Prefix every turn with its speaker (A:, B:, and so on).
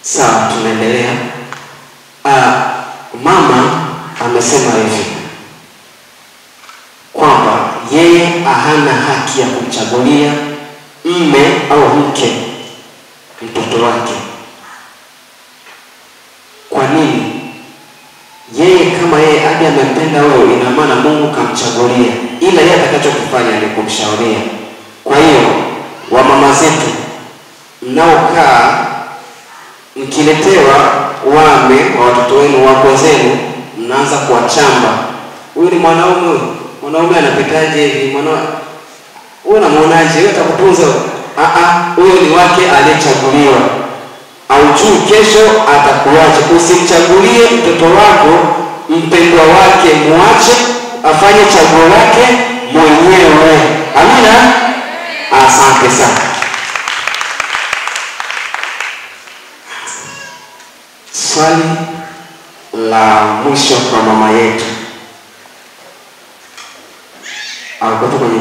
A: Sawa, tunaendelea. Mama amesema hivi kwamba yeye hana haki ya kumchagulia mme au mke mtoto wake. Kwa nini? Yeye kama yeye hadi amempenda wewe, ina maana Mungu kamchagulia, ila yeye atakachokifanya ni kumshauria. Kwa hiyo wamama zetu mnaokaa mkiletewa wame wa watoto wenu, wako zenu, mnaanza kuwachamba, huyu ni mwanaume, mwanaume anapitaje hivi, mwanaume huyu unamuonaje, huyu atakutunza? Huyo ni wake aliyechaguliwa. Aujui kesho atakuacha. Usimchagulie mtoto wako mpendwa wake, muache afanye chaguo lake mwenyewe. Amina. Asante sana. Swali la mwisho kwa mama yetu. Alikuwa kwenye